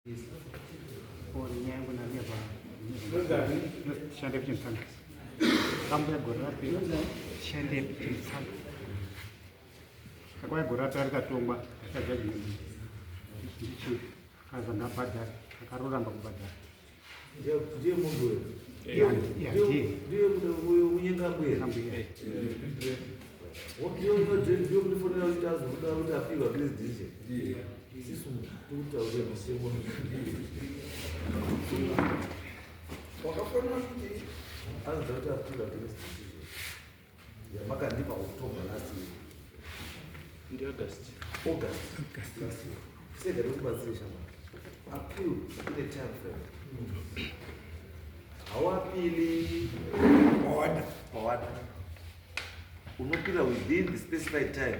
Tishande kuchimutanga. Kambuya gore rapera. Tishande kuchimutanga. Kakauya gore rapera rikatongwa judgment. Ndichi kaza ndabhadhara akaroramba kubhadhara. Ndiye munhu uyo. Ndiye munhu uyo unyenga mbuya. Ndiyo kundifonera kuti azoda kuti apiwa please decision. Isisu tikutaure mutemo. Wakafonera kuti anoda kuti apiwa please decision. Yamakandipa October last year. Ndi August. August. Last year. Sega ndikubatsire shama. Appeal ine time frame. Hauapili pawada. Pawada. Unopila within the specified time.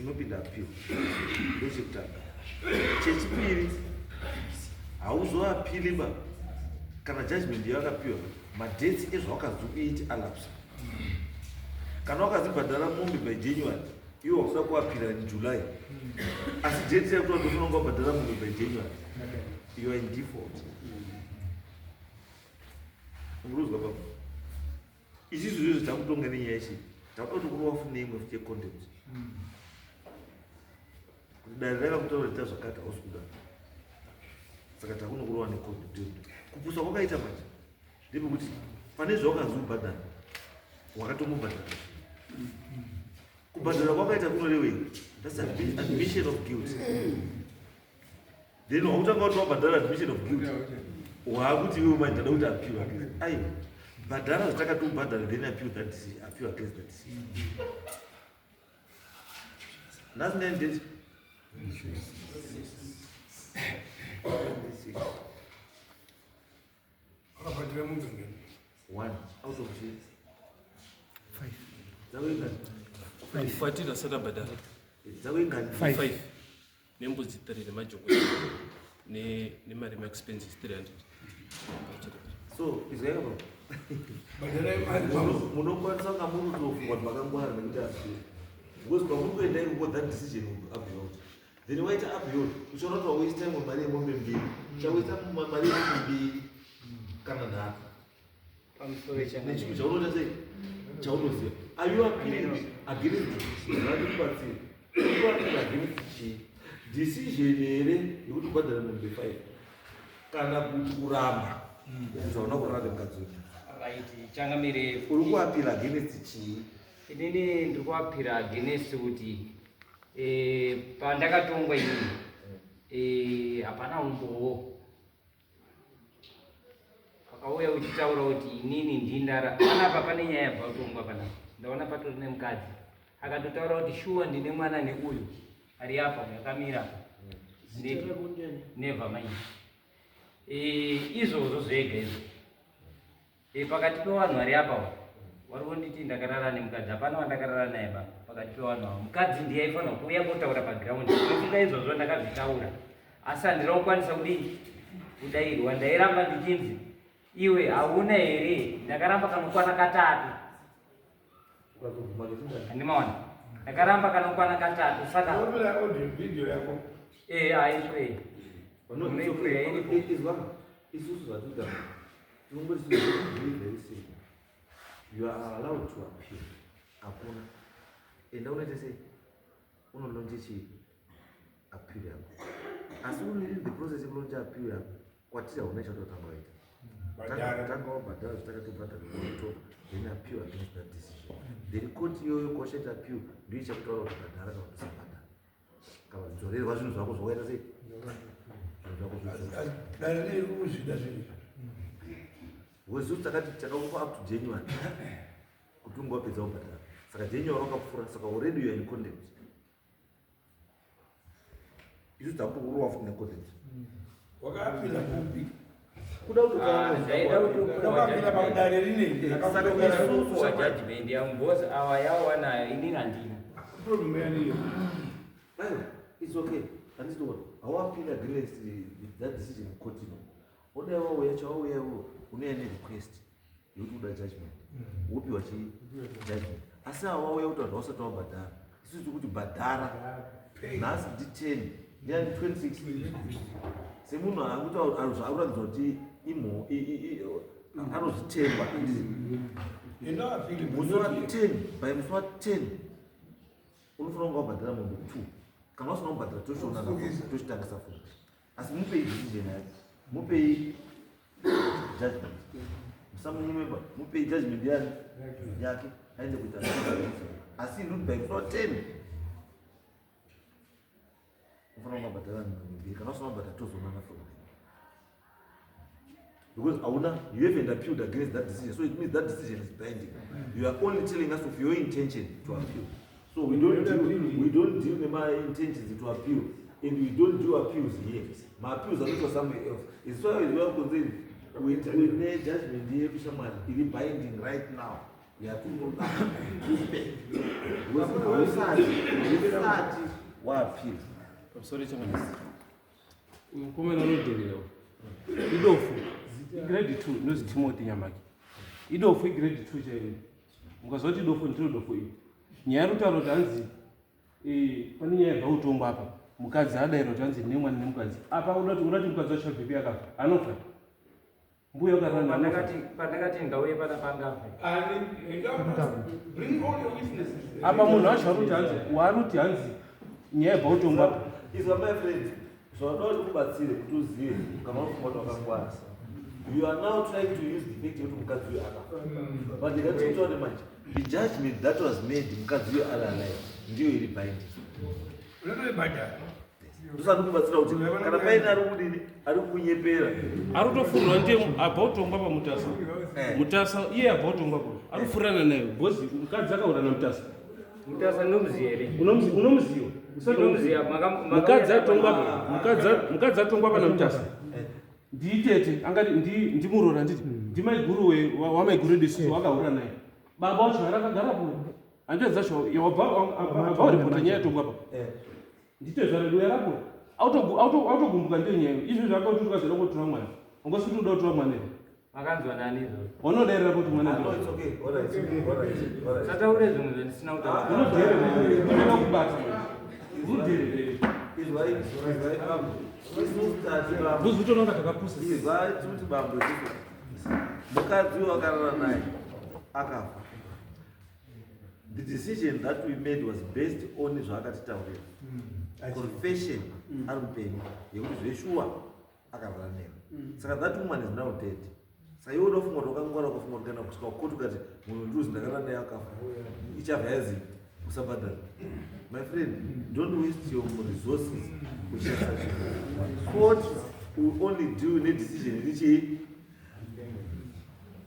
Unopinda appeal. Ndochekutanga. Chechipiri hauzoapili ba kana judgment yawakapiwa madates ezvawakazi uite alapse. Kana wakazibhadhara mombe by January iwe wakuda kuapira in July asi date yakuti wandofanira kunge wabhadhara mombe by January, you are in default. Muruzwa baba, izvi zvizvo takutonga nenyaya ichi takuda kuti kurova futi neimwe futi yecontempt kuti dare rakakutaura ita zvakati hausi kuda, saka takunokurova necontempt. Kupusa kwakaita manje ndepekuti pane zvawakazi ubhadhara wakatomubhadhara. Kubhadhara kwakaita kunorevei? That's admission of guilt. Then wakutanga kuti wabhadhara admission of guilt, waakuti iwe manje ndada kuti appeal against. Aiwa, bhadhara zvatakati ubhadhara, then appeal that decision, appeal against that decision. Nhasi nine date. Wakabhadhara munhu ngani? One out of six. Five. Dzakuingani? Kwatiri asati abhadhara. Dzakuingani? Five. Nembudzi 3 nemajoko nemari maexpenses 300. So, izwaika baba. Bhadharai mari. Munokwanisa kunga muri kutofunga kuti makangwara nekuti appeal. Because pamuri kuenda ikoko that decision will be upheld. Then waita upheld, uchaona kuti wawaste imwe mari yemombe mbiri. Uchawaste mari yemombe mbiri kana nhatu. Pamusoro changa. Nechimwe chaunoita sei? Chaunoziva. Are you appealing against the decision? Vandikubatsira. Uri kuappeal against chii? Decision here yekuti ubhadhare mombe 5 kana kuti kuramba kuti hauna kurara nemukadzi uyu? Right, changamire. Uri kuappeal against chii? Inini ndiri kuappeal against kuti pandakatongwa inini hapana umbowo wakauya uchitaura kuti inini ndindara panapa. Pane nyaya yabva kutongwa panapa, ndaona patori nemukadzi akatotaura kuti shuwa ndine mwana neuyu ari apa, uyu akamira apa. Never mind. Izvozvo zvega izvo. Pakati pevanhu vari apa vari kunditi ndakarara nemukadzi, hapana wandakarara naye ba pakati pevanhu ava. Mukadzi ndiye aifanira kuuya kotaura paground. Unofunga izvozvo ndakazvitaura, asi handina kukwanisa kudii kudairwa. Ndairamba ndichinzi iwe hauna here. Ndakaramba kanokwana katatu. Ukazobvuma nechingani? Handimaona, ndakaramba kanokwana katatu, saka Unotora audio video yako. Aiplay. No, it's okay. Izwa, isusu zvatikuita tinongoti very very simple. You are allowed to appeal. Hakuna. Enda unoita sei? Unolaunche chii? Appeal yako. Asi uri in the process yekulauncha appeal yako, kwatiri hauna chatotanga waita. Bhadhara. Tanga wabhadhara zvitakatobhadhara kutoka, then appeal against that decision. Then court iyoyo kwashaita appeal ndiyo ichakutaura kuti bhadhara kana kuti usabhadhara. Kana kudzorerwa zvinhu zvako zvakaita sei? Zvinhu zvako zvidzorerwa. Dare riri kuzvida zvinhu. Because isusu takati takakupa up to January kuti unge wapedza kubhadhara, saka January wakapfuura, saka already you are in contempt. Isu takutokurova futi necontempt. Wakaappeala kupi? Kuda kuti Ndaida kuti Wakaappeala pakudare rinei? Saka isusu kuwa judgment yangu because awa yawanayo, inini handina. Problem yaniyo. Aiwa, it's okay. Handitoona hauappeal against that decision court ino. Odai wauya chawauya iwo unouya nerequest yekuti uda judgment, wopiwa chii? Judgment. Asi awauya kuti vanhu vasati wabhadhara, isusu tiri kuti bhadhara. Nhasi ndi 10, ndiani? 26. Semunhu akuratidza kuti imo anozvitemba. Enda appeal. Musi wa10, by musi wa10 unofanira kunge wabhadhara mombe 2. Kana usina kubhadhara, tochiona, tochitangisa futi. Asi mupei decision yake, mupei judgment, musamunyimeba, mupei judgment yani yake aende kuita. Asi inoti by musi wa10 unofanira kunge wabhadhara mombe mbiri. Kana usina kubhadhara, tozoonana from there, because auna, you haven't appealed against that decision, so it means that decision is binding. You are only telling us of your intention to appeal, so we don't deal nema intentions to appeal, and we don't do appeals here. Maappeals anoitwa somewhere else. As far as we are concerned, we ne judgment yedu, shamwari, iri binding right now yatinoda kupe. Usati waappeal. Pamusoro chamanisi, mukomana unodherera idofu, igrade 2, inozi Timothy Nyamaki. Idofu, igrade 2 chaiyo. Mukazwa kuti idofu, ndiro dofo iri. Nyaya iri kutaura kuti hanzi pane nyaya yabva kutongwa apa, mukadzi adaira kuti hanzi ndine mwana nemukadzi apa. Unati mukadzi wacho abvepi? Akafa, anofa mbuya wakarara. Pandakati ngauye pana pangafe. Ani enda, bring all your witnesses. Apa munhu wacho ari kuti hanzi, waari hanzi nyaya yabva kutongwa apa. Izwa, my friend, zvaunoda kuti kubatsire kuti uzive kana unofunga kuti wakangwara, you are now trying to use the fact yekuti mukadzi uyu akafa. But ndikati manje the judgment that was made mukadzi uyu ari alive ndiyo iri binding. Unotoibhadhara. Ndosati kubatsira kuti kana paine ari kudini, ari kunyepera. Ari kutofurirwa ndiye abva kutongwa paMutasa. Mutasa iye abva kutongwa po ari kufurirana naye because mukadzi akaurana Mutasa. Mutasa ndomuziya here? Unomuziwa. Ndomuziya. Mukadzi atongwa, mukadzi atongwa pana Mutasa ndiitete angati ndimurora, nditi ndimaiguru wamaiguru edu isusu wakaura naye. Baba wacho hari akagarapo, hanzvadzi dzacho wabva waripota nyaya yatongwa pa nditezvara duya rapo autogumbuka. Ndiyo nyaya izvo zvakauti ukazoda kutora mwana, ungasuti uda kutora mwana here? Makanzwa nani izvozvo? Wanodairira kuti mwana Ah, no, it's okay. All right. All right. All right. Sataure zvimwe zvandisina kutaura. Unodherera, unoda kubata, unodherera. Izwai, izwai, bambo. Isusu tati bambo. Bhuzi utoona takapusa. Izwai, tikuti bambo isusu. Mukadzi uyu wakarara naye akafa. The decision that we made was based on zvaakatitaurira. Confession ari mupenyu yekuti zveshuwa akarara newe. Saka that woman is now dead. Saka iwe unofunga kuti wakangwara, ukafunga kuti kana kusvika kukoti ukati munhu ndiuzi ndakarara naye akafa, ichabva yazi usabhadhara. My friend, don't waste your resources kushandisa zvinhu. Court will only deal nedecision iri chii.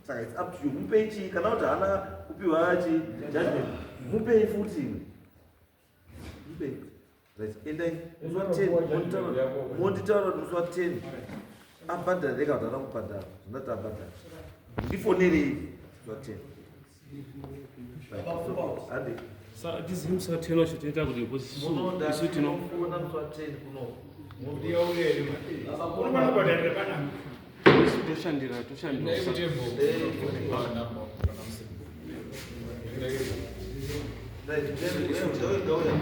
Saka it's up to you. Mupei chii, kana kuti haana kupiwa chi judgment, mupei futi imwe, mupei. Right, endai musi wa10, monditaura kuti musi wa10 abhadhara rega kuti haana kubhadhara. Zvandati abhadhara, ndifonerei musi wa10. Right, it's okay. Hande. Sa tizivi musi wa10 wacho tinoita kuti because isusu Munoda isu tino munofona musi wa10 kuno. Unofana kubhadharira panapa. Isu toshandira. Right, then, ngauya, ngauya.